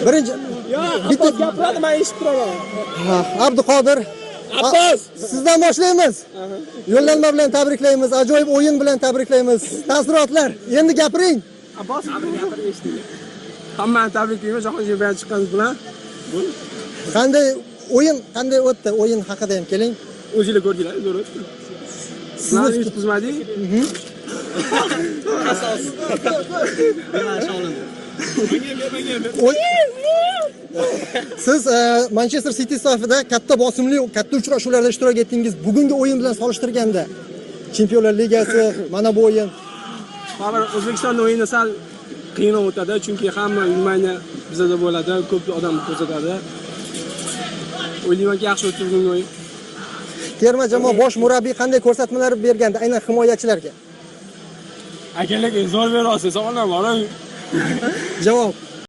Birinchi bitta gapiradi, men eshitib turaman. Abduqodir Abbos, sizdan boshlaymiz. Yo'llanma bilan tabriklaymiz, ajoyib o'yin bilan tabriklaymiz. Taassurotlar, endi gapiring. Abbos gapirib eshiting. Hammani tabriklayman, jahon chempionati chiqqanimiz bilan. Qanday o'yin, qanday o'tdi? O'yin haqida ham keling. O'zinglar ko'rdinglar, zo'r o'tdi. Sizlarni yutqizmadik. Siz Manchester City safida katta bosimli, katta uchrashuvlarda ishtirok etdingiz. Bugungi o'yin bilan solishtirganda Chempionlar Ligasi, mana bu o'yin. Baribir O'zbekistonning o'yini sal qiyinroq o'tadi, chunki hamma внимание bizada bo'ladi, ko'p odam ko'rsatadi. O'ylaymanki, yaxshi o'tdi bugungi o'yin. Terma jamoa bosh murabbiy qanday ko'rsatmalar bergandi aynan himoyachilarga? Akalar, zo'r berasiz, savollar bor. Javob.